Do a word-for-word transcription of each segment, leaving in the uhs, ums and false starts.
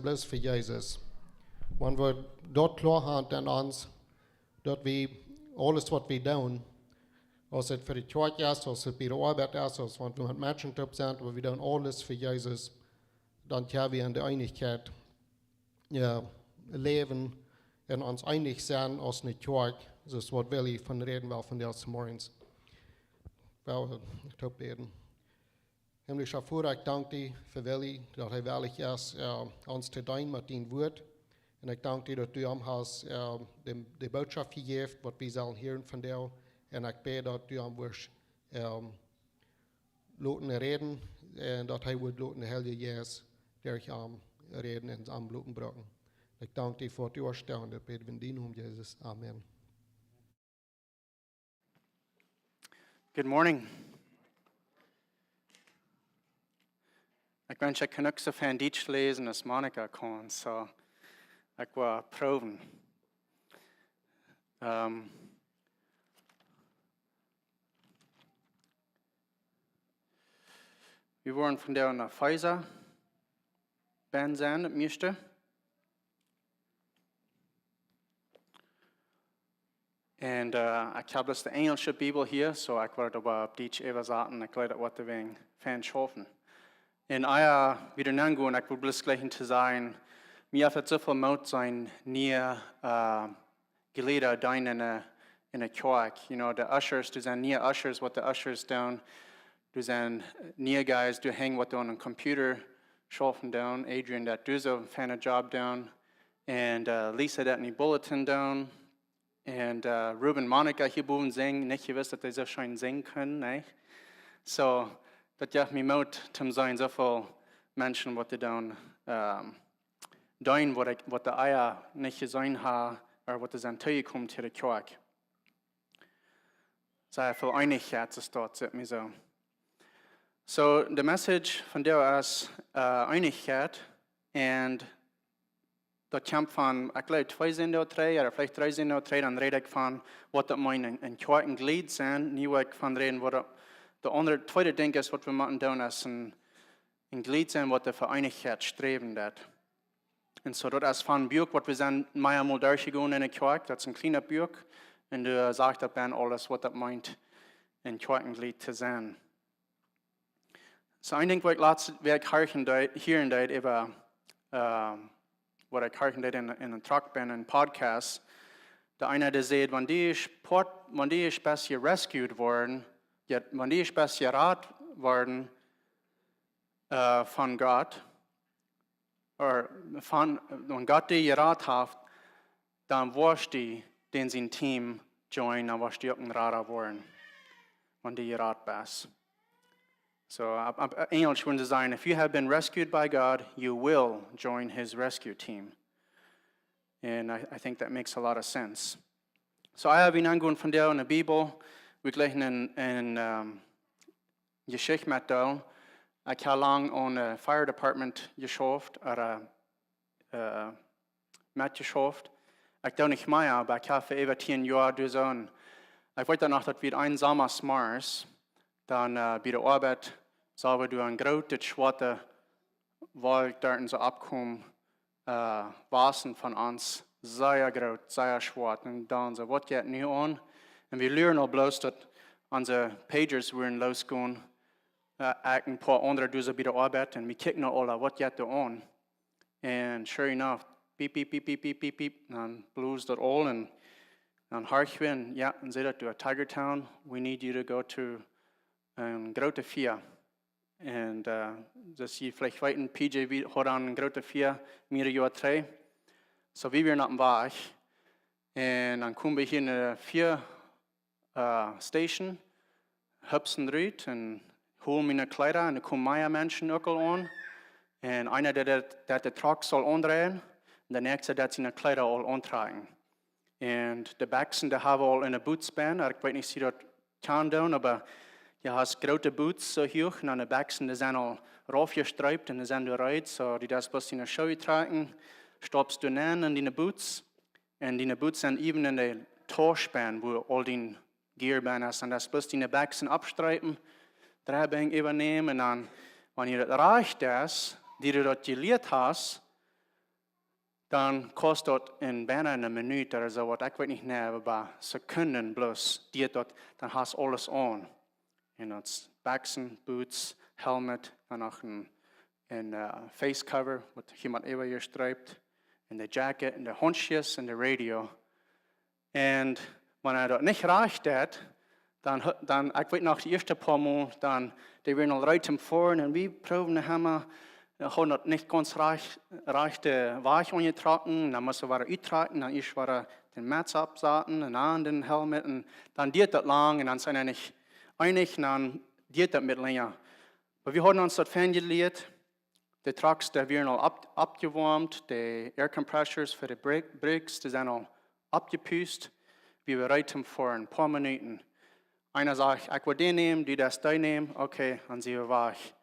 Bloos fa Jesus. Wan wie daut kloa haben en ons, daut wie aules waut wie doonen, aus et fa de Kjoakj es, aus et bie de Oabeit es, aus wan wie met Menschen toop sent, oba wie doonen aules fa Jesus, dan kjenn wie en de Eenichkjeit, jo, läwen un ons eenich sennen aus eene Kjoakj, soo aus waut Willy von räden well vondoag zemorjes. Well wie toop bäden. Himmlischa Voda, ekj dank die fa Willy, daut hee wellich es, jo, ons to deenen met dien Wuat. Un ekj dank die daut du am hast, jo, de, de Bootschoft jejäft, waut wie sellen hieren vondoag. Un ekj bäd daut du am wurscht, jo, loten räden, un daut hee wudd loten de Heilje Jeist derch am räden un am loten brucken. Ekj dank die fa waut du hast jedonen, daut bäd wie en dienen Nomen, Jesus. Amen. Good morning. Ekj wensch, ekj kunn uk soo fein Dietsch läsen aus Monika kaun, soo ekj woa proowen. Ähm, wie woaren vondoag en Efeesa bennen sennen, daut mieeschte. Un, äh, ekj hab bloos de enjelsche Bibel hia, soo ekj woa daut opp Dietsch äwasaten. Ekj weet daut woat een bät fein schaufen. Un, ah jo, wie doa aungonen, ekj well bloos jlikj to sajen, mie haft et soo väl Moot jeseenen, niee, äh, Jlikja deenen en de, en de Kjoakj. You know, de ushers, doa sent niee ushers, waut de ushers doonen. Doa sent niee guys, doa hangen, waut aun een Computer schaufen doonen. Adrian, daut deit soo een feinen Job doonen. Un, äh, Lisa, daut en de bulletin doonen. Un, äh, Ruben, Monika hia bowen sinjen, nich jewist daut dee soo scheen sinjen kjennen, nä? Soo, daut jeft mie Moot, to seenen soo väl Menschen waut dee doonen, ähm, doonen waut ekj, waut ekj ea nich jeseenen hab, ooda waut dee sent tojekomen to de Kjoakj. Sea väl Eenichkjeit es doa, sitt mie soo. Soo, de message vondoag es, äh, Eenichkjeit, un daut kjemt von, ekj jleew, twee Sindach trigj, ooda veleicht dree Sindach trigj, dan räd ekj von waut daut meent, een, een Kjoakjenjlied sennen. Nu well ekj von räden, waut daut, daut aundre, tweede Dinkj es, waut wie motten doonen, es een, een Jlied sennen, waut de Vereenichkjeit sträwen deit. Un soo, daut es von een Buak, waut wie sent mea mol derchjegonen en de Kjoakj, daut es een kjlienet Buak. Un doa sajcht daut dan aules, waut daut meent, een Kjoakjenjlied to sennen. Soo, een Dinkj, waut ekj latst, waut ekj horchen deed, hieren deed äwa, ähm, waut ekj horchen deed en, en een Truck, bie een Podcast. De eena, dee säd, wan du es poat, wan du es best jerescued worden, jo, wan du es best jerat worden, äh, von Gott, ooda von, wan Gott die jerat haft, dan woascht du dän sien Team joinen, dan woascht du uk een Rada woaren, wan du jerat best. Soo, opp, opp Enjlisch wudden see sajen, if you have been rescued by God, you will join his rescue team. And I, I think that makes a lot of sense. Soo, ekj hab hia aunjefongen vondoag en de Bibel, wie jlikj een, een, ähm, Jeschicht metdeelen. Ekj hab lang aun de fire department jeschauft, ooda, äh, metjeschauft. Ekj doo nich mea, oba ekj hab fa äwa tieen Joa doa soo. Un ekj weet dan noch, daut wie eenen Somma zemorjes, dan, äh, bie de Oabeit, sagen wie doa een grootet schwoatet Wolkj doa soo oppkomen, äh, wausen von ons, sea groot, sea schwoat. Un dan soo, waut jeit nu aun? Un wie luaden aul bloos, daut onse Pagers wudden loskomen, äh, ekj un een poa aundre doa soo bie de Oabeit. Un wie kjikjten aul, waut jeit doa aun? Un sure enough, piep, piep, piep. Dan bloos daut aul un dan horch wie, jo, un säd daut, to Tiger Town, we need you to go to een groote Fia. Un, äh, soo aus jie veleicht weeten, P J, wie hauden een groote Fia, mearere Joa trigj. Soo, wie wieren oppem Wajch. Un dan kjeemen wie hia en de Fia, äh, Station, hupsen rut un holen miene Kjleeda un doa kjeemen mea Menschen uk aul aun. Un eena, dee, dee, dee de Truck sull aundreien, un de näakjste, dee siene Kjleeda aul auntrakjen. Un de Bekjsen, dee hab wie aul en de Boots bennen. Ekj weet nich, aus jie daut kjennen doonen, oba jie haben groote Boots soo huach, un dan de Bekjsen, dee sent aul raufjestreept un dee sent doa reed. Soo, du deist bloos diene Schoo trakjen, staupst doa nenn en diene Boots. Un diene Boots sent äwen en de Tausch bennen, wua aul dien Gear bennen es. Un deist bloos diene Bekjsen aufstreepen, dree Benj äwanämen, un dan, wan du daut rajcht deist, dee du daut jelieet hast, dan kost daut en bennen eene Minut ooda soo waut, ekj weet nich, nä, oba Sekunden bloos, diet daut, dan hast aules aun. Un daut es Bekjsen, Boots, Helmet, dan noch een, een eh, Face Cover, waut jemaunt äwa je streipt, un de Jacket, un de Hauntjes, un de Radio. Un wan hee daut nich rajcht deed, dan, dan, ekj weet noch, de ieeschte poa Mol, dan, dee wieren aul reed toom foaren un wie proowen de Hemma, hauden daut nich gaunz rajcht, rajchte Wajch aunjetrocken, dan must wie wada uttrakjen, dan ieescht wada dän Mets oppsaten un dan dän Helm un dan diet daut lang un dan sent see nich eenich un dan diet daut met lenja. Oba wie hauden ons daut fein jelieet, de Trucks, dee wieren aul opp-, oppjewoamt, de Air Compressors fa de Brake-, Brakes, dee sent aul oppjepust, wie wieren reed toom foaren, poa Minuten. Eena sajcht, ekj well dän nämen, du deist dän nämen, okay, dan sent wie wajch.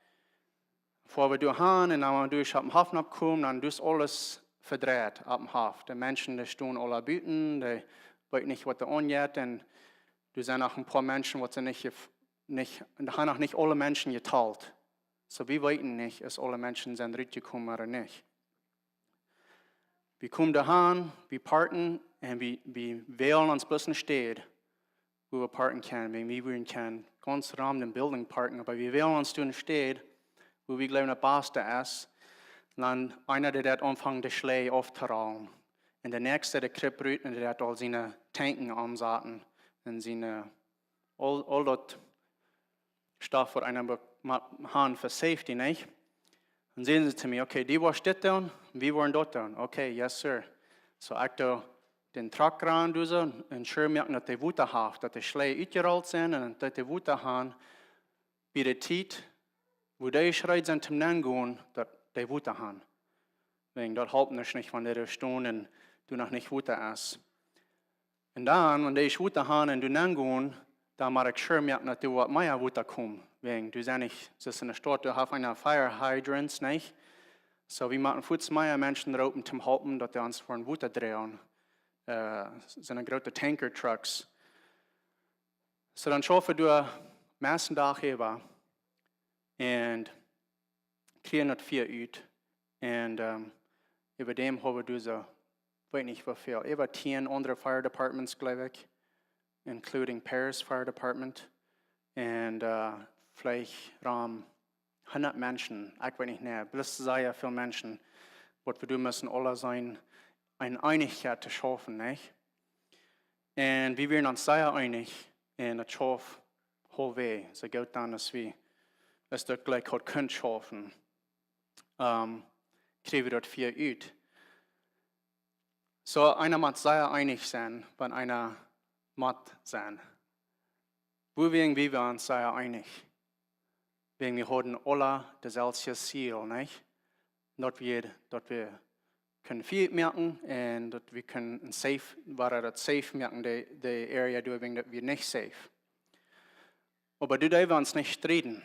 Foa wie doa han un dan wan wie doa oppem Hafen oppkomen, dan es aules vedreit oppem Hafen. De Menschen, dee stonen aula buten, dee weeten nich waut doa aunjeit un doa sent noch een poa Menschen waut see nich, jef-, nich, doa han noch nich aule Menschen jetalt. Soo wie weeten nich aus aule Menschen sent rutjekomen ooda nich. Wie komen doa han, wie parken un wie, wie wälen ons bloos eene Städ, wua wie parken kjennen. Wan wie wudden kjennen gaunz rom dän Building parken, oba wie wälen ons doa eene Städ, wua wie jleewen daut baste es. Un dan eena, dee daut aunfangen de Schlee auftorollen. Un de näakjste, dee krupt rut un dee haft aul siene Tanken aunjesaten un siene, aul, aul daut Stoff waut eena mott han fa safety, nich? Dan säden see to mie, okay, du woascht dit doonen, wie woaren daut doonen. Okay, yes sir. Soo ekj doo dän Truck ran, doo soo, un sure moaken daut dee Wota haft, daut de Schlee utjerollt sent un daut dee Wota han, bie de Tiet, wua dee Schlee sent toom nengonen, daut dee Wota han. Wäajen daut halpt nuscht nich, wan dee doa stonen un doa noch nich Wota es. Un dan, wan dee Wota han un doa nengonen, dan mott ekj sure moaken daut doa waut mea Wota kjemt. Wäajen doa sent nich, soo aus enne Staut, doa haft eena fire hydrants, nich? Soo wie motten fuaz mea Menschen roopen toom halpen daut dee ons fa Wota droagen. Eh, sent groote Tanker Trucks. Soo dan schaufen wie doa meist dän Dach äwa un kjrieen daut Fia ut. Un ehm, äwa däm haben wie doa soo, weet nich woo väl, äwa tieen aundre Fire Departments, jleew ekj, including Paris Fire Department. Un eh, veleicht rom hundat Menschen, ekj weet nich, nä, bloos sea väl Menschen, waut wie doa musten aula sennen, en Eenichkjeit to schaufen, nich? Un wie wieren ons sea eenich un daut schauft haulfwäajes, soo goot dan aus wie, aus daut jlikj haud kunt schaufen, ehm, kjrieejen wie daut Fia ut. Soo, eena mott sea eenich sennen, wan eena mott sennen. Wuawäajen wieren wie ons sea eenich? Wäajen wie hauden aula daut selwje Ziel, nich? Daut wie, daut wie kunnen Fia moaken un daut wie kunnen een safe, wada daut safe moaken, de, de area doa, wäajen daut wia nich safe. Oba doa deeden wie ons nich strieden.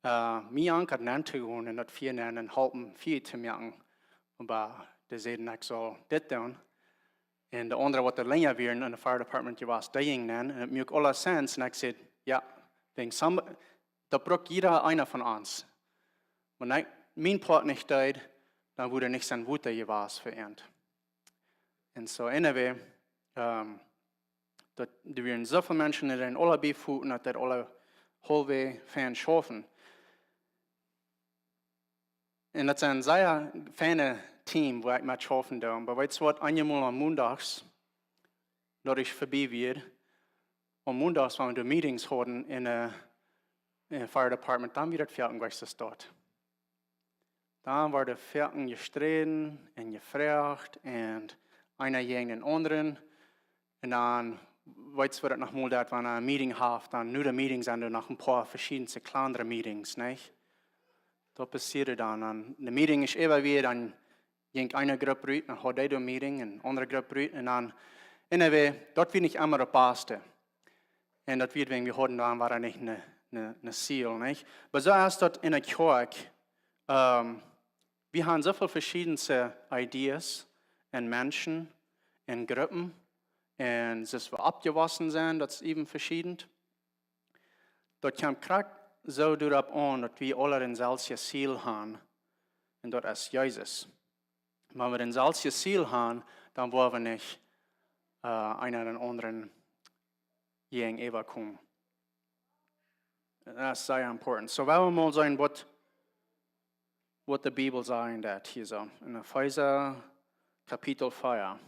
Eh, mie ankad nenn to gonen un daut Fia nenn un halpen Fia to moaken. Oba dee säden, ekj saul dit doonen. Un de aundre, waut doa lenja wieren en de Fire Department jewast, dee jinjen nenn. Un daut muak aula sense. Un ekj säd, jo, wäajen some-, daut brukt jieda eena von ons. Wan ekj mien Poat nich deed, dan wudd nich soo sea Wota jewast fa an. Un soo, anyway, ehm, daut, doa wieren soo väl Menschen, dee aula bie foten, daut dee aula haulfwäajes fein schaufen. Un daut es een sea feinet Team, wua ekj met schaufen doo. Oba weetst waut, eenjemol aun Mondach, daut ekj verbie wia, aun Mondach, wan wie de Meetings hauden en, eh, en Fire Department, dan wia daut foaken jlikj soo doa. Dan worden foaken jesträden un jefroacht un eena jäajen dän aundren. Un dan, weetst waut daut noch mol deed, wan eena een Meeting haud, dan no de Meeting sent doa noch een poa veschiedne kjlandre Meetings, nich? Daut passieed dan. Dan de Meeting es äwa wia, dan jinkj eene Grupp rut, dan haud dee doa Meeting, eene aundre Grupp rut, un dan, anyway, daut wia nich emma daut baste. Un daut wia wäajen wie hauden dan wada nich een, een, een Ziel, nich? Oba soo es daut en de Kjoakj, ehm, wie haben soo väl veschiedne Ideas un Menschen un Gruppen un soo aus wie oppjewossen sent, daut es even veschieden. Daut kjemt krakjt soo doaropp aun, daut wie aula daut selwje Ziel haben, un daut es Jesus. Wan wie daut selwje Ziel haben, dan woa wie nich äh, eena dän aundren jäajenäwa komen. Daut es sea important. So, wie wellen mol seenen waut, waut de Bibel sajcht daut hia soo. En Efeesa Kapitel vea.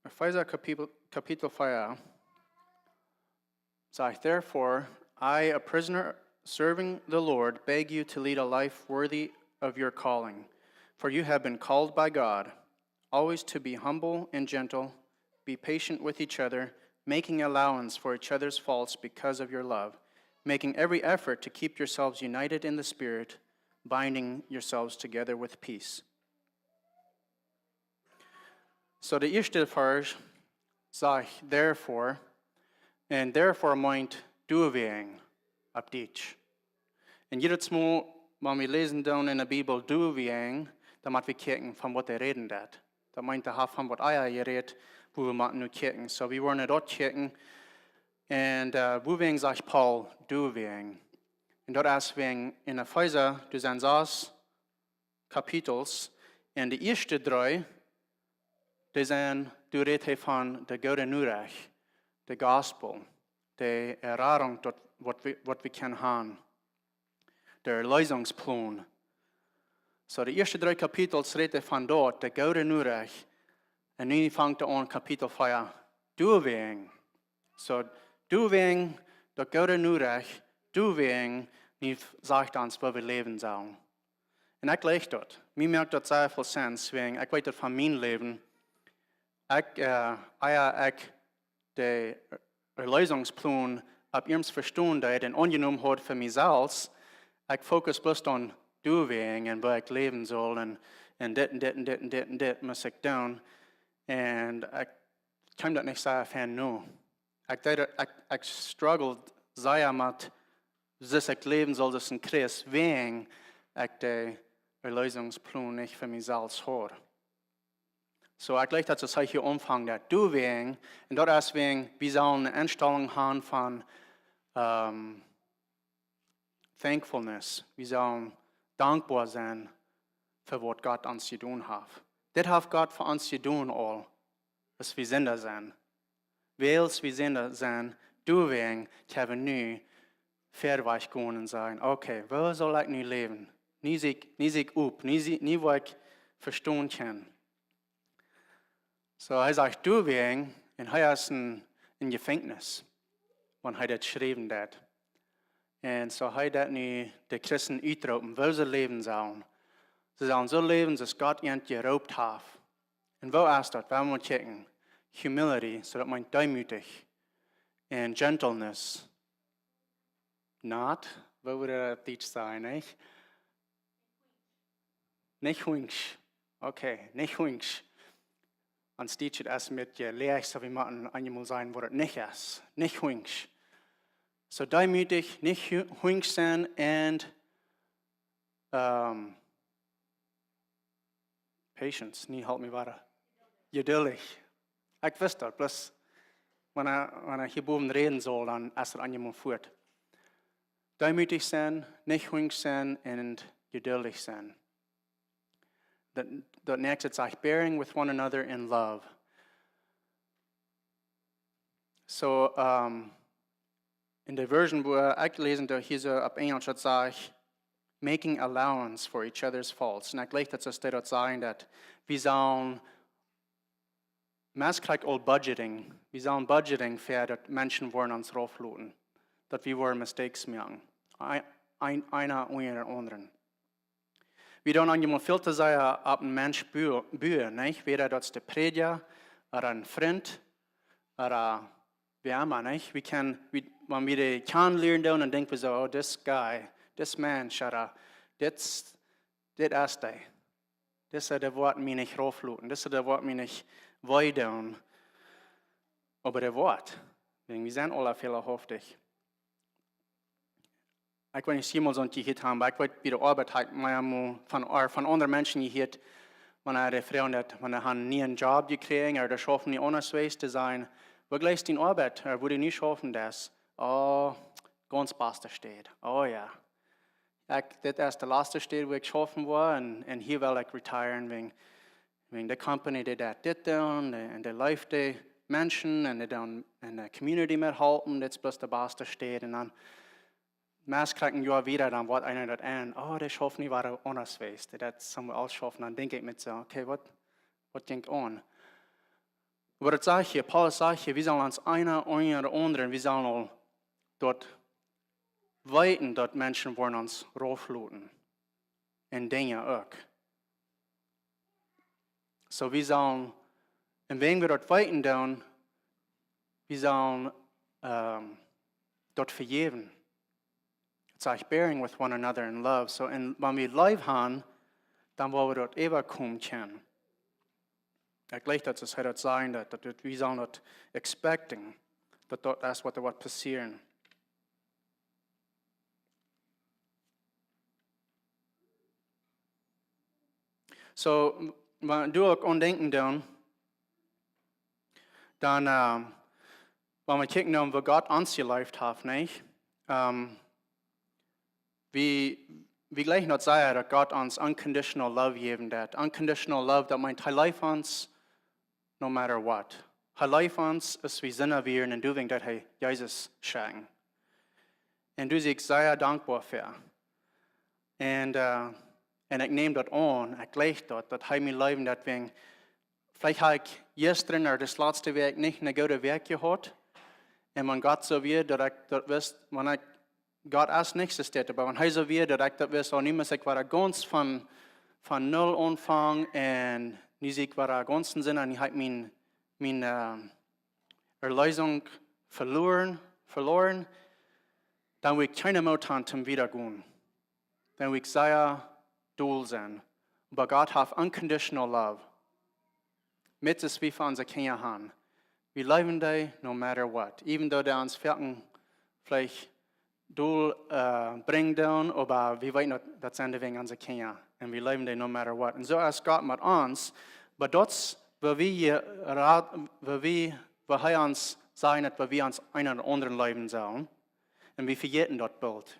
Efeesa Kapitel, Kapitel vea. Sag, therefore, I, a prisoner serving the Lord, beg you to lead a life worthy of your calling. For you have been called by God, always to be humble and gentle, be patient with each other, making allowance for each other's faults because of your love, making every effort to keep yourselves united in the Spirit, binding yourselves together with peace. So de ieeschte Varsch sajcht therefore, un therefore meent doawäajen opp Dietsch. Un jiedet Mol, wan wie läsen dan en de Bibel doawäajen, dan motten wie kjikjen von waut hee räden deed. Daut meent, hee haft von waut ea jerät, wua wie motten nu kjikjen. So, wie woaren daut kjikjen. Un äh, wuawäajen sajcht Paul doawäajen? Un daut es wäajen en Efeesa, doa sent sas Kapitels. Un de ieeschte dree, dee sent, doa rät hee von de goode Norecht, de Gospel, de Errettunk, daut waut wie, waut wie kjennen haben. De Erlösungsplan. So, de ieeschte dree Kapitels rät hee von daut, de goode Norecht. Un nu fangt hee aun Kapitel vea, doawäajen. So, doawäajen, daut goode Norecht, doawäajen, nu sajcht hee ons, woo wie läwen sellen. Un ekj jleich daut. Mie moakt daut sea väl Sinn, wäajen ekj weet daut von mien Läwen. Ekj, äh, ea ekj de Erlösungsplan opp eemol vestonen deed un aunjenomen haud fa mie selfst, ekj focus bloos aun doawäajen un woo ekj läwen saul un, un dit un dit un dit un dit un dit mott ekj doonen. Un ekj kjeem daut nich sea fein no. Ekj deed, ekj, ekj struggled sea met, soo aus ekj läwen saul aus een Christ, wäajen ekj de Erlösungsplan nich fa mie selfst haud. So, ekj jleich daut, soo aus hee hia aunfangt, daut doawäajen, un daut es wäajen, wie sellen eene Enstalunk haben von ähm, thankfulness. Wie sellen dankboa sennen fa waut Gott ons jedonen haft. Dit haft Gott fa ons jedonen aul, aus wie Sinda sent. Wiels wie Sinda sent, doawäajen kjenn wie nu wieda gonen un sajen, okay, woo saul ekj nu läwen? Nu sie ekj, nu sie ekj op, nu sie, nu woa ekj vestonen kjennen. So, hee sajcht doawäajen, un hee es en, en Jefenkjnis, wan hee daut schriewen deed. Un so hee deed nu de Christen utroopen, woo see läwen sellen. See sellen soo läwen, soo aus Gott an jeroopt haft. Un woo es daut? Wie motten kjikjen. Humility, so daut meent deemootich. Un gentleness. Nat, woo wudd daut opp Dietsch sennen, nich? Nich hunksch. Okay, nich hunksch. Ons Dietsch es een bät leeg, so wie motten eenjemol sajen waut et nich es. Nich hunksch. So deemootich, nich hu-, hunksch sennen un ähm, patience, nu halpt mie wada. Jeduldich. Ekj wist daut, bloos wan hee, wan hee hia bowen räden saul, dan es et eenjemol fuat. Deemootich sennen, nich hunksch sennen un jeduldich sennen. Daut, daut näakjste sajcht, bearing with one another in love. So, ähm, en de Version, wua ekj läsen doo, hia soo opp Enjlisch, daut sajcht, making allowance for each other's faults. Un ekj jleich daut, soo aus dee daut sajen, daut wie sellen, meist krakjt aul budgeting, wie sellen budgeting fa daut Menschen woaren ons raufloten, daut wie woaren mistakes moaken. Een, een, eena unja dän aundren. Wie doonen eenjemol väl too sea opp een Mensch bu-, buen, nich? Wiels daut es de Prädja, ooda een Frint, ooda wäa emma, nich? Wie kjennen, wie, wan wie dee kjanen lieren doonen, dan denkj wie soo, oh, this guy, this man, ooda dit, dit es dee. Disa, dee woat mie nich raufloten, disa, dee woat mie nich wee doonen. Oba dee woat. Wäajen wie sent aula fälahauftich. Ekj weet nich, aus jie mol soont jehieet haben, oba ekj weet, bie de Oabeit hab ekj mea mol von, ooda von aundre Menschen jehieet, wan ekj refrieren daut, wan dee haben een nieen Job jekjräajen, ooda dee schaufen nu aundasch, wist to sennen. Woo jlikjt die Oabeit, ooda wua du nu schaufst, daut? Oh, gaunz baste Städ. Oh jo. Ekj, dit es de latste Städ, wua ekj schaufen woa, un, un hia well ekj retiren, wäajen, wäajen de company, dee deit dit doonen, dee, un dee leeft de Menschen, un dee doonen enne community methalpen, dit es bloos de baste Städ. Un dan meist kjrieech ekj een Joa wieda, dan woat eena daut en, oh, dee schauft nu wada aundasch, wist, dee deit somewhere else schaufen. Dan denkj ekj mie soo, okay, waut, waut jinkj aun? Oba daut sajcht hia, Paulus sajcht hia, wie sellen ons eena unja de aundre, un wie sellen aul daut weeten, daut Menschen woaren ons raufloten. Un Dinja uk. Soo, wie sellen, un wan wie daut weeten doonen, wie sellen, ähm, daut vejäwen. Daut sajcht, bearing with one another in love. Soo, un wan wie Leew haben, dan woa wie daut äwakomen kjennen. Ekj jleich daut, aus hee daut sajen deed, daut, daut wie sellen daut expecting, daut daut es waut doa woat passieren. Soo, wan du uk aun denkjen doonen, dan, ähm, wan wie kjikjen doonen, woo Gott ons jeleeft haft, nich? Ähm, wie, wie jleichen daut sea, daut Gott ons unconditional love jäwen deit. Unconditional love, daut meent, hee leeft ons no matter what. Hee leeft ons, aus wie Sinda wieren, un doawäajen deed hee Jesus schekjen. Un doa sie ekj sea dankboa fa. Un, äh, un ekj näm daut aun, ekj jleich daut, daut hee mie leeft, daut wäajen, veleicht hab ekj jistren ooda de latste Wäakj nich eene goode Wäakj jehaut. Un wan Gott soo wia, daut ekj daut wist, wan ekj, Gott es nich soo steit, oba wan hee soo wia, daut ekj daut wist, oh, nu mott ekj wada gaunz von, von null aunfangen, un nu sie ekj wada gaunz en Sind, un ekj hab mien, mien, äh, Erlösung veloaren, veloaren, dan wudd ekj kjeene Moot haben, om wieda to gonen. Dan wudd ekj sea dol sennen. Oba Gott haft unconditional love. Met ons, wie fa onse Kjinja haben. Wie leewen dee no matter what. Even though dee ons foaken veleicht dol, äh, brinjen doonen, oba wie weeten daut, daut sent wäajen onse Kjinja. Un wie leewen dee no matter what. Un soo es Gott met ons, oba daut es, woo wie hia ra-, woo wie, woo hee ons sajen haft, woo wie ons eena dän aundren leewen sellen. Un wie vejäten daut boolt.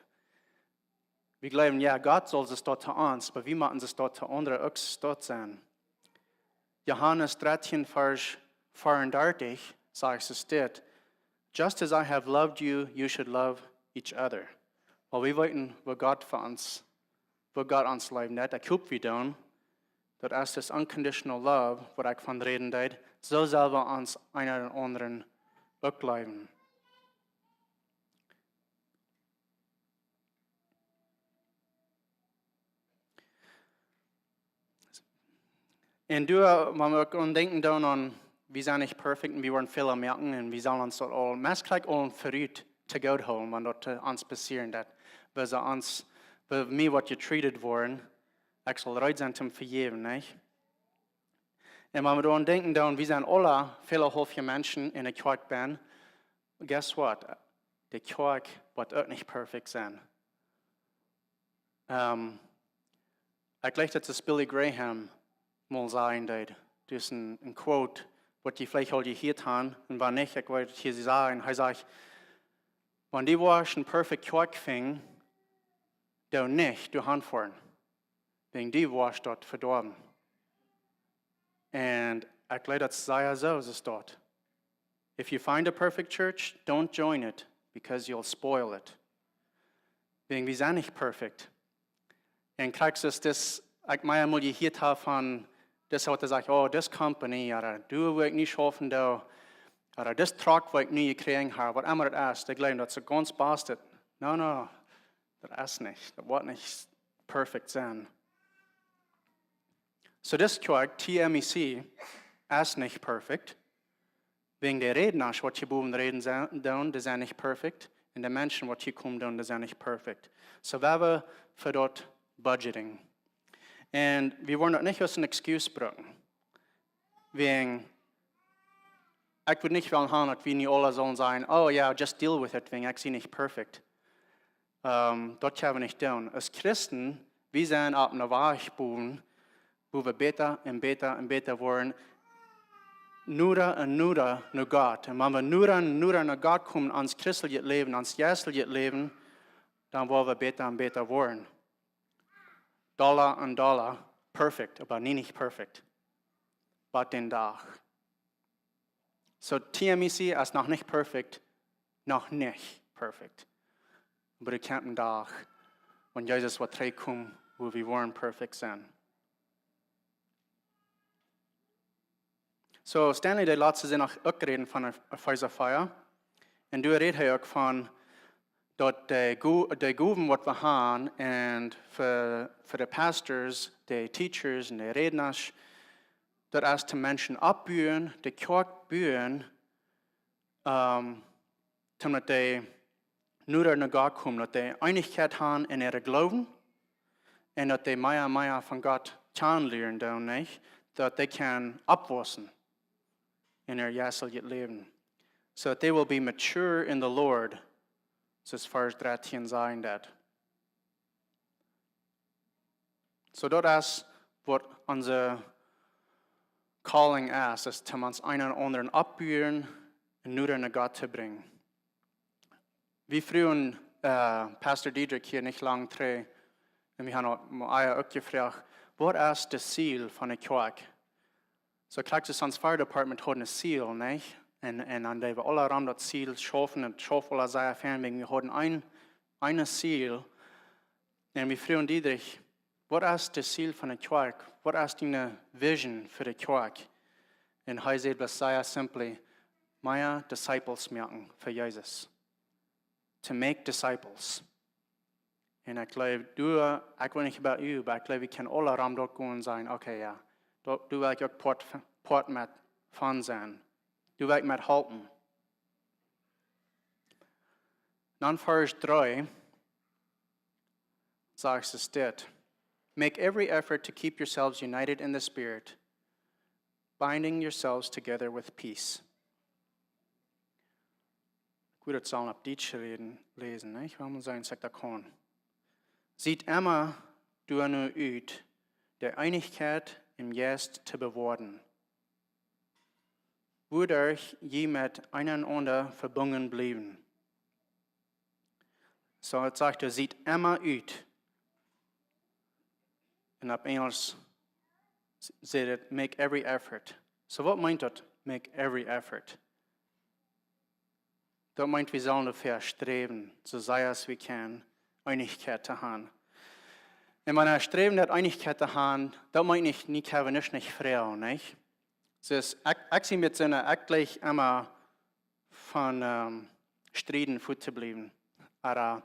Wie jleewen, jo, Gott saul soo stoakj to ons, oba wie motten soo stoakj to aundre uk stoakj sennen. Johanes dartieen, Varsch veeaundartich, sajcht et dit: "Just as I have loved you, you should love each other." Wiels wie weeten, woo Gott fa ons, woo Gott ons leeft. Daut ekj hop, wie doonen, daut es dis unconditional love, waut ekj von räden deed, soo sell wie ons eena dän aundren uk leewen. Un doa, wan wie uk aun denkjen doonen aun, wie sent nich perfekt un wie woaren Fäla moaken un wie sellen ons daut aul, meist krakjt aul verut to goot hoolen, wan daut, äh, ons passieren deit. Woo see ons, woo wie woaren getreated woaren, ekj saul reed sennen to vejäwen, nich? Un wan wie doaraun denkjen doonen, wie sent aula fälahaufje Menschen en de Kjoakj bennen, guess what? De Kjoakj woat uk nich perfekt sennen. Ähm, ekj jleich daut es Billy Graham mol sajen deed. Daut es een, een Quote, waut jie veleicht aul jehieet haben, un wan nich, ekj weet, hia sie sajen, hee sajcht: "Wan du woascht eene perfekte Kjoakj finjen, dan nich doahan foaren. Wäajen du woascht doa vedoawen." Un ekj jleich daut sea soo es daut. If you find a perfect church, don't join it, because you'll spoil it. Wäajen wie sent nich perfekt. Un krakjt es dis, ekj meen, mol jehieet haben von dis, waut hee sajcht, oh, dis company, ooda doa, wua ekj nu schaufen doo, ooda dis truck, waut ekj nu jekjräajen hab, waut emma daut es, dee jleewen daut see gaunz baste. No, no, daut es nich, daut woat nich perfekt sennen. Soo, dis Kjoakj, T M E C, es nich perfekt. Wäajen de Rädnasch, waut hia bowen räden sent, doonen, dee sent nich perfekt. Un de Menschen, waut hia komen doonen, dee sent nich perfekt. Soo, wie haben fa daut budgeting. Un wie woaren daut nich aus eene excuse brucken. Wäajen, ekj wudd nich wellen haben, daut wie nu aula sellen sajen, oh jo, just deal with it, wäajen ekj sie nich perfekt. Ähm, daut kjenn wie nich doonen. Aus Christen, wie sent opp een Wajch bowen, wua wie bäta un bäta un bäta woaren, noda un noda no Gott. Un wan wie noda un noda no Gott komen, ons christeljet Läwen, ons jeisteljet Läwen, dan woa wie bäta un bäta woaren. Dolla un dolla, perfect, oba nie nich perfect. Bat dän Dach. So T M E C es noch nich perfect, noch nich perfect. Oba doa kjemt een Dach, wan Jesus woat trigjkomen, wua wie woaren perfect sennen. So Stanley, dee lat sikj noch uk räden von Epheser vea. Un doa rät hee uk von daut de, Go- de Gowen waut wie haben un fa, fa de Pastors, de Teachers un de Rädnasch, daut es toom Menschen oppbuen, de Kjoakj buen, ähm, toom daut dee noda no Gott komen, daut dee Eenichkjeit haben en äare Gloowen un daut dee mea un mea von Gott kjanen lieren doonen, nich? Daut dee kjennen oppwaussen en äa jeisteljet Läwen. So that they will be mature in the Lord, soo aus Varsch drettieen sajen deit. So daut es waut onse calling es, es toom ons eena dän aundren oppbuen un noda no Gott to brinjen. Wie fruagen, äh, Pastor Diedrich hia nich lang trigj, un wie haben am uk jefroacht, waut es daut Ziel von de Kjoakj? So krakjt soo aus ons fire department haud een Ziel, nich? Un, un dan deed wie aula rom daut Ziel schaufen un schauft aula sea fein, wäajen wie hauden een, een Ziel. Un wie fruagen Diedrich, waut es daut Ziel von de Kjoakj? Waut es diene Vision fa de Kjoakj? Un hee säd daut sea simply, mea Disciples moaken fa Jesus. To make disciples. Un ekj jleew, du, ekj weet nich about you, oba ekj jleew, wie kjennen aula rom daut gonen sajen, okay, jo, doa, doa well ekj uk Poat, Poat met von sennen. Doa well ekj met halpen. Dan Varsch dree sajcht et dit. Make every effort to keep yourselves united in the Spirit, binding yourselves together with peace. Ekj wudd daut sellen opp Dietsch räden, läsen, nich? Wuarom sajen, sajcht daut kaun. Siet emma doano ut, de Eenichkjeit em Jeist to bewoaren, wuaderch jie met eenaunda vebungen bliewen. So, et sajcht, siet emma ut. Un opp Enjlisch s-, sajcht et, make every effort. So, waut meent daut, make every effort? Daut meent, wie sellen doafäa sträwen, soo sea aus wie kjennen, Eenichkjeit to haben. Un wan wie sträwen, daut Eenichkjeit to haben, daut meent nich, nich haben, nich, nich froagen, nich? Soo, ekj, ekj sie met soone, ekj jlikj emma von, ähm, Strieden wajch to bliewen, ooda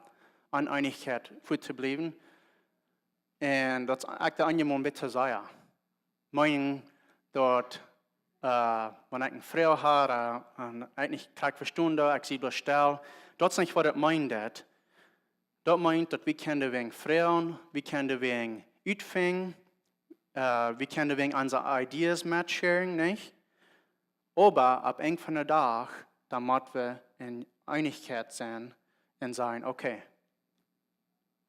Oneenichkjeit wajch to bliewen. Un daut es uk de eenjemol een bät sea. Meent daut, äh, wan ekj eene Froag hab, äh, un ekj nich krakjt vestonen doo, ekj sie bloos stell. Daut es nich waut et meent, daut. Daut meent daut wie kjennen wäajen froagen, wie kjennen wäajen utfinjen, äh, wie kjennen wäajen onse Ideas metsharen, nich? Oba opp Enj von dän Dach, dan mott wie en Eenichkjeit sennen un sajen, okay,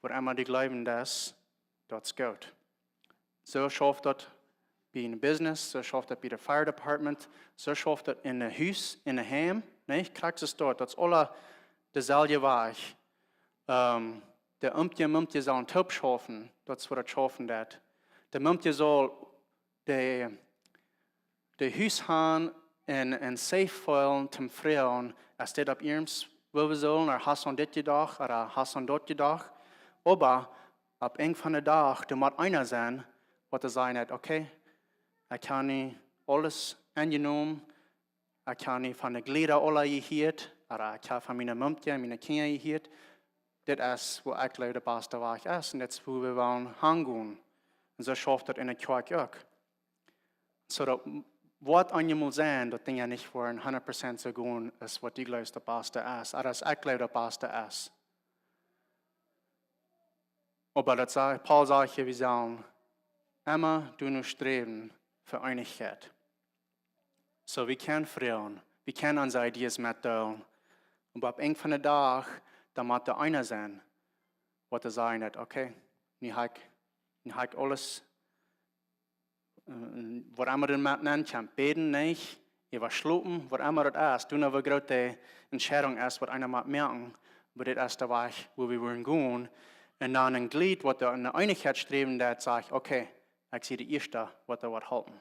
waut emma du jleewen deist, daut es goot. Soo schauft daut bie een Business, soo schauft daut bie de Fire Department, soo schauft daut en de Hus, en de Heim, nich? Krakjt es daut, daut es aula deeselwje Wajch. Ähm, de Omkje, Mumkje sellen toop schaufen, daut es waut et schaufen deit. De Mumkje saul de, de Hus haben un, un safe feelen toom froagen, es dit opp iernst, woo wie sellen, ooda hast du aun dit jedocht, ooda hast du aun daut jedocht. Oba opp Enj von dän Dach, doa mott eena sennen, waut sajen deit, okay, ekj hab nu aules aunjenomen, ekj hab nu von de Jlieda aula jehieet, ooda ekj hab von miene Mumkje, miene Kjinja jehieet, dit es woo ekj jleew de baste Wajch es, un dit es woo wie wellen hangonen. Un soo schauft daut en de Kjoakj uk. Soo daut woat eenjemol sennen, daut Dinja nich woaren hundat Prozent soo gonen aus waut du jleefst daut baste es, ooda aus ekj jleew daut baste es. Oba daut sajcht, Paulus sajcht hia, wie sellen emma doano sträwen fa Eenichkjeit. Soo, wie kjennen froagen, wie kjennen onse Ideas metdeelen. Oba opp Enj von dän Dach, dan mott doa eena sennen, waut to sajen daut, okay, nu hab ekj, nu hab ekj aules, waut emma doa met nenn kjemt, bäden, nich, äwa schlopen, waut emma daut es, doonen woo groot de Entscheidunk es, waut eena mott moaken, oba dit es de Wajch, wua wie wellen gonen. Un dan een Jleet, waut doa ne Eenichkjeit sträwen deit, sajcht, okay, ekj sie de Ieeschta, waut doa woat halpen.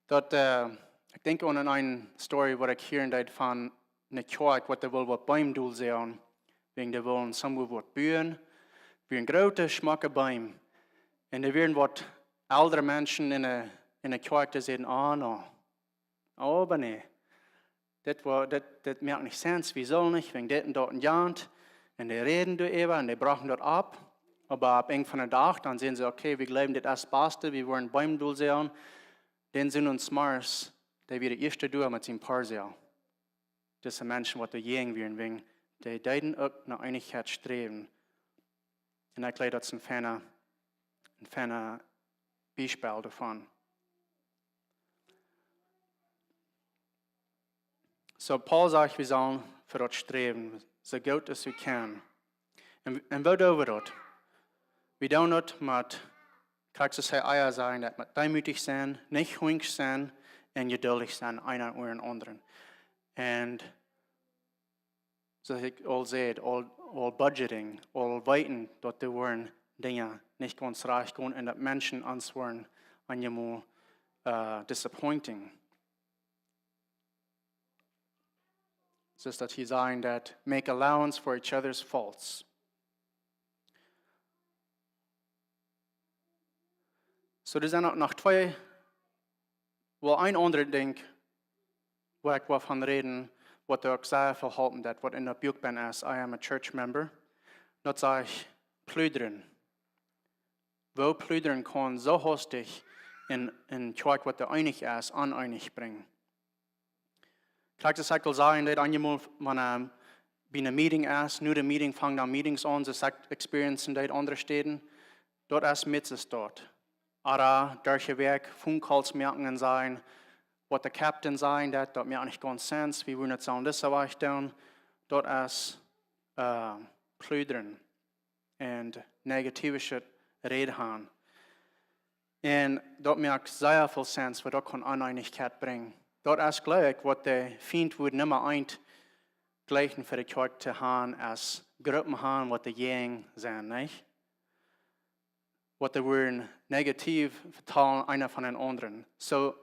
Daut, ekj denkj aun eene Story, waut ekj hieren deed von ne Kjoakj, waut dee wull waut Beem dol säajen, wäajen dee wullen somewhere waut buen, wieren groote, schmocke Beem. Un doa wieren waut eldre Menschen en de, en de Kjoakj, dee säden, oh no, oba nä, dit, dit, dit moakt nich sense, wie sellen nich, wäajen dit un daut un jant. Un dee räden doaräwa un dee brochten daut opp. Oba opp een von de Dach, dan säden see, okay, wie jleewen dit es daut baste, wie wellen Beem dol säajen. Dan sent ons Mars, dee wia de ieeschta doa met sien Parcel. Dise Menschen, waut doa jäajen wieren, wäajen dee deeden uk no Eenichkjeit sträwen. Un ekj jleew daut es een feina, een feina Biespel doavon. Soo, Paul sajcht, wie sellen fa daut sträwen, soo goot aus wie kjennen. Un, un woo doo wie daut? Wie doonen daut met, krakjt soo aus hee ea säd, daut met deemootich sennen, nich hunjsch sennen un jeduldich sennen, eena äwa dän aundren. Un soo aus ekj aul säd, aul, aul budgeting, aul weeten daut doa woaren Dinja nich gaunz rajcht gonen un daut Menschen ons woaren eenjemol disappointing. Soo daut hee sajen daut, make allowance for each other's faults. Soo, doa sent uk noch twee, woll een aundret Dinkj, wua ekj well von räden, waut uk sea väl halpen deed, waut en daut Buak benn es, I Am a Church Member. Daut sajcht pludren. Woo pludren kaun soo hastich en, en Kjoakj, waut doa eenich es, oneenich brinjen. Krakjt soo aus ekj aul säd, daut eenjemol, wan bie een Meeting es, no de Meeting fangen dan Meetings aun, soo aus ekj experiencen deed aundre Städen. Daut es met soo daut. Ooda derch de Wäakj phone calls moaken un sajen, waut de captain säd, daut, daut moakt nich gaunz sense, wie wudden et soo en dise Wajch doonen. Daut es pludren un negatiewet Räd han. Un daut moakt sea väl sense, waut daut kaun Oneenichkjeit brinjen. Daut es jlikj waut de Fient wudd Numma eent jlikjen fa de Kjoakj to han, es Gruppen han, waut doa jäajen sent, nich? Waut doa wudden negatiew vetalen eena von dän aundren. Soo,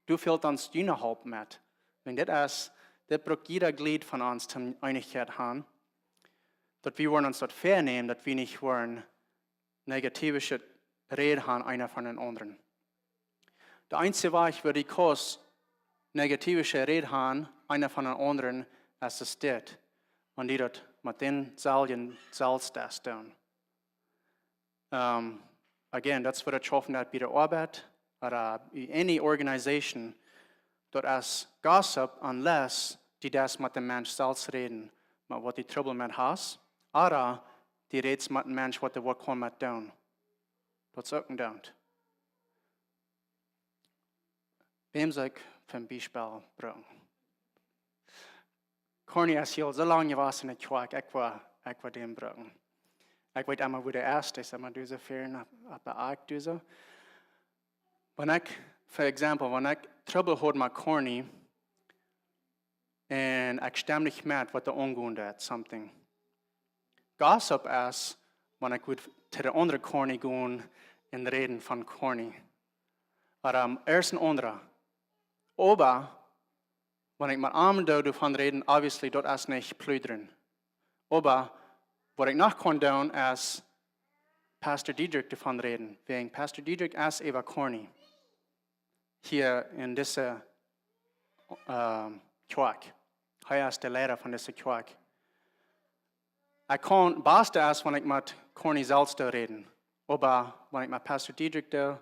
doa fält ons june Help met. Wan dit es, dit brukt jieda Jleet von ons toom Eenichkjeit han. Daut wie wudden ons daut väanämen, daut wie nich wudden negatiewet Räd han eena von dän aundren. De eensje Wajch, woo du kaust negatiewet Räd han eena von dän aundren, es dit, wan du daut met dän selwjen selfst deist doonen. Again, daut es waut daut schaufen deit bie de Oabeit, ooda bie any organization, daut es gossip, unless du deist met dän Mensch selfst räden, met waut du Trubbel met hast, ooda du rätst met een Mensch, waut doa waut kaun met doonen. Daut es uk een Don't. Wäm saul ekj fa een Biespel brucken? Corny es hia aul soo lang jewast en de Kjoakj, ekj woa, ekj woa dän brucken. Ekj weet emma, wua dee es, dee es emma doa soo ver opp, opp de Akj doa soo. Wan ekj, for example, wan ekj Trubbel haud met Corny, un ekj stemm nich met waut doa aungonen deit, something. Gossip es, wan ekj wudd to de aundre Corny gonen un räden von Corny. Ooda, ea es een aundra. Oba, wan ekj met am doo doavon räden, obviously, daut es nich pludren. Oba, waut ekj noch kaun doonen, es Pastor Diedrich doavon räden. Wäajen Pastor Diedrich es äwa Corny. Hia en dise Kjoakj. Hee es de Leida von dise Kjoakj. Ekj kaun, baste es, wan ekj met Corny selfst doo räden. Oba wan ekj met Pastor Diedrich doo,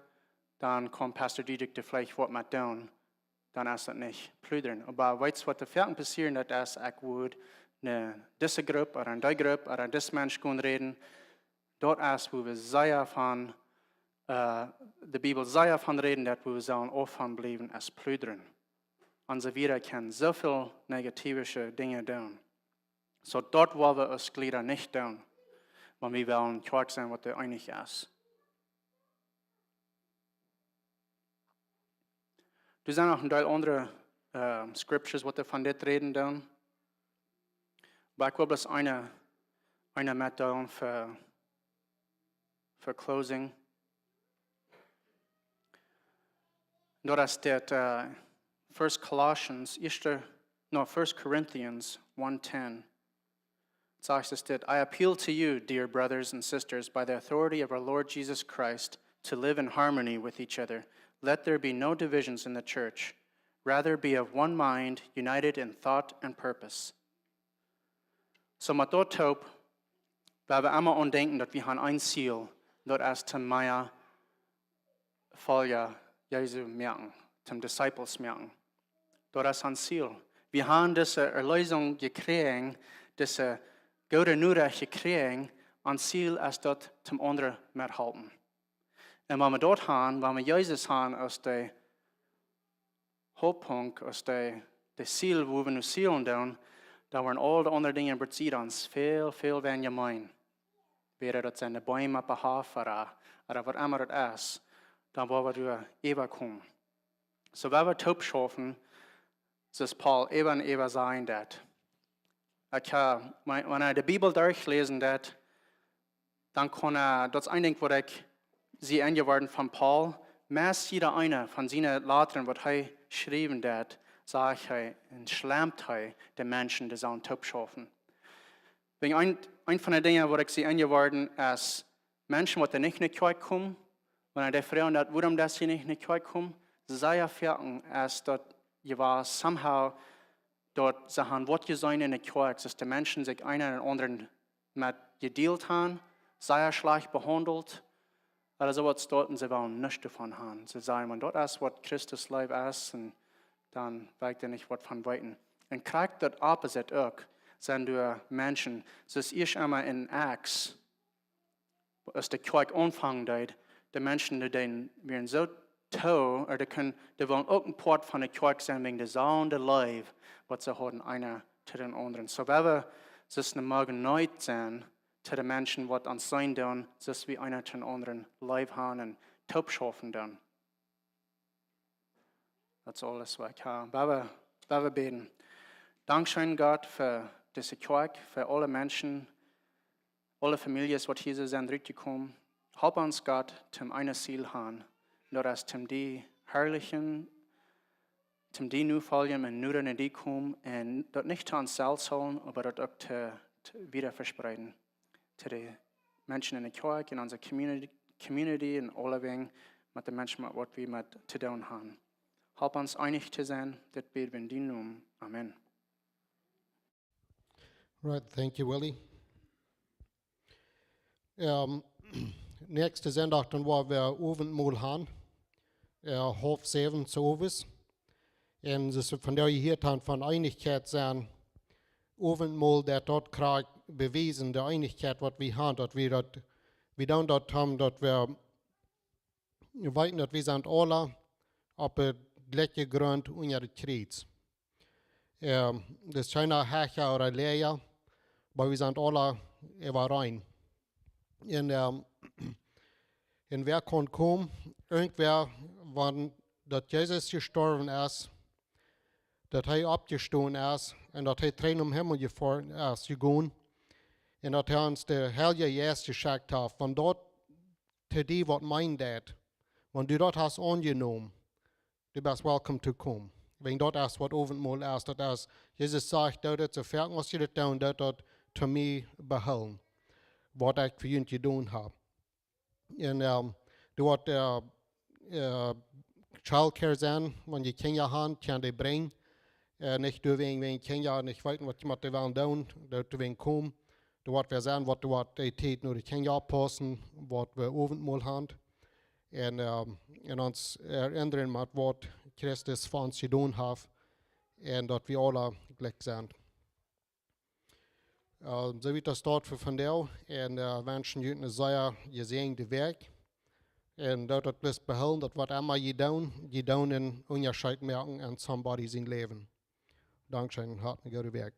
dan kaun Pastor Diedrich doa veleicht waut met doonen. Dan es daut nich pludren. Oba weetst, waut doa foaken passieren deit, es, ekj wudd no dise Grupp ooda en dee Grupp ooda dis Mensch gonen räden. Daut es, wua wie sea von, de Bibel sea von räden deit, wua wie sellen auf von bliewen, es pludren. Onse Wieed kjennen soo väl negatiewet Dinja doonen. Soo daut woa wie aus Jlieda nich doonen. Wan wie wellen Kjoakj sennen waut doa eenich es. Doa sent noch een Deel aundre, äh, scriptures waut doa von dit räden doonen. Oba ekj well bloos eene, eene metdeelen fa, fa closing. Daut es dit, äh, First Colossians, ieeschte, no, First Corinthians one ten. It says this, that, "I appeal to you, dear brothers and sisters, by the authority of our Lord Jesus Christ, to live in harmony with each other. Let there be no divisions in the church. Rather, be of one mind, united in thought and purpose." So met daut toop, well wie emma aun denkjen, daut wie haben een Ziel, daut es to mea Folja Jesu moaken, to Disciples moaken. Daut es ons Ziel. Wie haben dise Erlösung jekjräajen, dise goode Norecht jekjräajen, ons Ziel es daut, to aundre methalpen. Un wan wie daut haben, wan wie Jesus haben aus de Hauptpunkt, aus de, de Ziel, wua wie nu zielen doonen, dan woaren aul de aundre Dinja besied ons väl, väl weinja meenen. Wada daut sent de Beem opp de Hoff ooda, ooda waut emma daut es, dan woa wie doa äwakomen. So, wan wie toop schaufen, soo aus Paul äwa un äwa sajen deed. Ekj ha, wan, wan ekj de Bibel derchläsen deed, dan kaun ekj, daut es een Dinkj waut ekj sie enjeworden von Paul, meist jieda eena von siene Lota waut hee schriewen deed, sach hee un schlemt hee de Menschen, dee sellen toop schaufen. Wäajen een, een von de Dinja waut ekj sie enjeworden es, Menschen waut nich no de Kjoakj komen, wan ekj dee froag, wuarom daut see nich no de Kjoakj komen, sea foaken es daut jewast somehow daut see haben waut jeseenen en de Kjoakj, daut de Menschen sikj eena dän aundren met jedeelt haben, sea schlajcht behaundelt, ooda soo waut, daut see wellen nuscht doavon haben. See sajen, wan daut es waut Christus Leew es, un dan well ekj doa nich waut von weeten. Un krakjt daut opposite uk, sent doa Menschen, soo aus ieescht emol en Acts, aus de Kjoakj aunfangen deed, de Menschen, dee deeden, wieren soo too, ooda dee kunnen, dee wullen uk een Poat von de Kjoakj sennen wäajen de selwje Leew, waut see hauden, eena to dän aundren. So, wan wie, soo aus ne Magneten sent, to de Menschen, waut ons seenen doonen, soo aus wie eena to dän aundren Leew haben un toop schaufen doonen. Daut es aules waut ekj ha. Wan wie, wan wie bäden. Dankscheen, Gott, fa dise Kjoakj, fa aule Menschen, aule Famieljes, waut hia soo sent rutjekomen. Help ons, Gott, toom een Ziel haben. Daut es toom die verherrlichen, toom die nofoljen un noda no die komen un daut nich to ons selfst hoolen, oba daut uk to, to wieda vespreeden. To de Menschen en de Kjoakj, en onse community, community un aulewäajen met de Menschen, met waut wie met to doonen haben. Help ons eenich to sennen, dit bäd wie en dien Nomen. Amen. Right, thank you, Willie. Ähm, näakjsten Sindach dan woa wie Owentmol haben, äh, haulf säwen soo owes. Un soo aus wie vondoag jehieet haben von Eenichkjeit sennen, Owentmol, daut daut krakjt bewiesen, de Eenichkjeit waut wie haben, daut wie daut, wie doonen daut haben, daut wie weeten, daut wie sent aula opp de jlikje Grunt unja daut Kjriez. Ähm, daut es kjeena hecha ooda läaja, oba wie sent aula äwareen. Un, ähm, un wäa kaun komen? Irjentwäa, wan daut Jesus jestorwen es, daut hee oppjestonen es un daut hee trigj nom Himmel jefoaren es, jegonen, un daut hee ons de Heilje Jeist jeschekjt haft, wan daut to die waut meenen deit, wan du daut hast aunjenomen, du best welcome to come. Wäajen daut es waut Owentmol es, daut es, Jesus sajcht, doot daut soo foaken aus jie daut doonen, doot daut to mie behoolen, waut ekj fa junt jedonen hab. Un, ähm, doa woat, äh, äh, Childcare sennen, wan jie Kjinja haben, kjenn jie dee brinjen. Äh, nich doawäajen, wäajen Kjinja nich weeten, waut jie met dee wellen doonen, doawäajen komen. Doa woat wäa sennen, waut, waut de Tiet no de Kjinja oppaussen, waut wie Owentmol haben. Un, ähm, un ons erinnern met waut Christus fa ons jedonen haft. Un daut wie aula jlikj sent. Äh, soo wiet daut daut fa vondoag. Un, äh, wenschen junt eene sea jesäajende Wäakj. Un doot daut bloos behoolen, daut waut emma jie doonen, jie doonen een Unjascheet moaken en somebody sien Läwen. Dankscheen un hat eene goode Wäakj.